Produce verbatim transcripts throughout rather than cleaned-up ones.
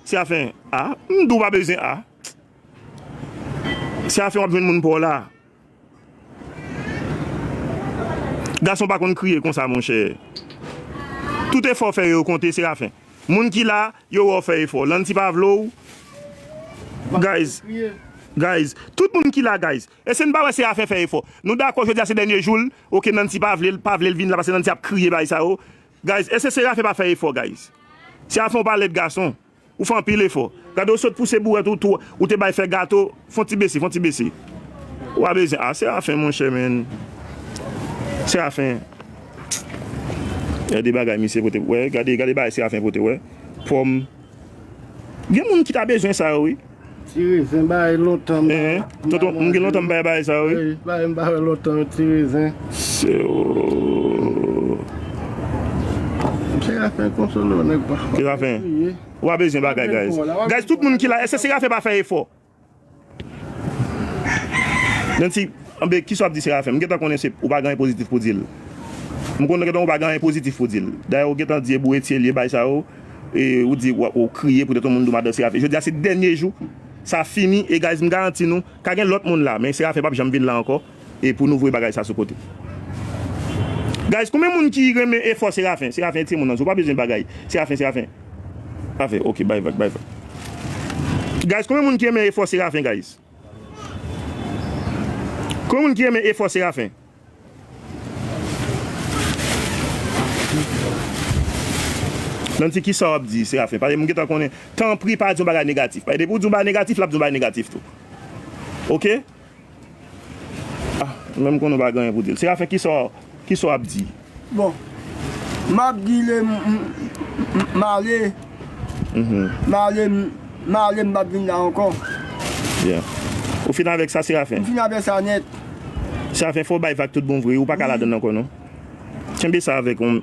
Serafen, a, m di w pa bezwen a. Serafen, w ap jwenn moun pa w la. Gason pa konn kriye konsa, monchè. Tout efò w fè yo konte, Serafen. Moun ki la, yo wè w fè efò. Lanti pa vle w. Guys, guys, tout moun ki la, guys. Èske n pa wè Serafen fè efò? Nou dakò jodi a se dènye jou l. Oke, Nancy pa vle l, pa vle l vin la paske Nancy ap kriye bay sa yo. Guys, èske Serafen pa fè efò, guys? Serafen, w pa lèd gason. Ou fè anpil efò. Gade w sot pouse bouwèt ou tou, ou te bay fè gato, fè on ti bese, fè on ti bese. Ou pa bezwen. A, Serafen, monchè, men. Serafen. Gade bagay misye pote, wè, gade, gade bagay Serafen pote, wè. Pòm. Gen moun ki ta bezwen sa yo, wi. Ti rezen, bagay lontan m pa. Enhen. Tonton, m gen lontan m pa bay bagay sa yo, wi. Wi, bagay m pa wè lontan, ti rezen. Se, oh. Serafen, konsole w, nèg pa. Serafen. Ou pa bezwen bagay, guys. Guys, tout moun ki la, èske Serafen pa fè efò? Nancy, anben, kisa w ap di Serafen? M gentan konnen se, ou pa gen anyen pozitif pou di l. M konnen gentan ou pa gen anyen pozitif pou di l. Dayè, ou gentan di e bouretye l ye, bay sa yo, e ou di w, ou kriye poutèt yon moun di w madan Serafen. Jodi a se dènye jou, sa fini, e guys, m garanti nou, ka gen lòt moun la, men Serafen p ap janm vin la ankò, e pou nou voye bagay sa sou kote. Guys, konbyen moun ki renmen efò Serafen? Serafen, e timoun nan, ou pa bezwen bagay. Serafen, Serafen. Afe, oke, bay vag, bay vag. Guys, konbyen moun ki renmen efò Serafen, guys? Konbyen moun ki renmen efò Serafen? Nancy, kisa w ap di, Serafen? Paske m gentan konnen, tanpri, pa di yon bagay negatif. Paske depi w di yon bagay negatif, l ap di yon bagay negatif tou. Oke? Ah, menm konnen w pa gen anyen pou di l. Serafen, kisa w, kisa w ap di? Bon, m ap di l, m, m, m, m ale. Mhm. M ale, m, m ale, m p ap vin la ankò. Yeah. Ou fin avèk sa, Serafen? M fin avèk sa nèt. Serafen, fò w bay vag tout bon vre, ou pa ka ladann ankò, non. Kenbe sa avèk yon,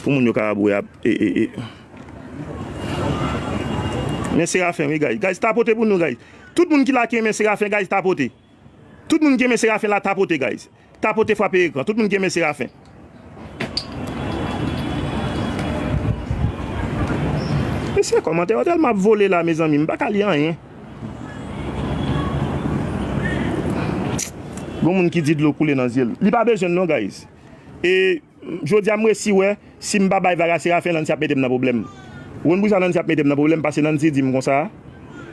pou moun yo kapab wè ap, e, e, e. Men Serafen, wi, guys. Guys, tapote pou nou, guys. Tout moun ki la ki renmen Serafen, guys, tapote. Tout moun ki renmen Serafen la, tapote, guys. Tapote, frape ekran. Tout moun ki renmen Serafen. Mesye, kòmantè yo tèlman ap vole la, mezanmi, m pa ka li anyen. Gon moun ki di dlo koule nan zye l. Li pa bezwen l non, guys. E jodi a m resi wè, si m pa bay vag a Serafen, Nancy ap mete m nan pwoblèm. Ou konn poukisa Nancy ap mete m nan pwoblèm? Paske Nancy di m konsa,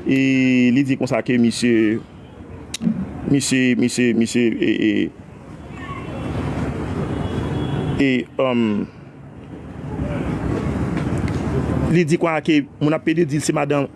e li di konsa ke misye, misye, misye, misye, e, e, e, um, li di kwa ke moun ap pede di l se madan,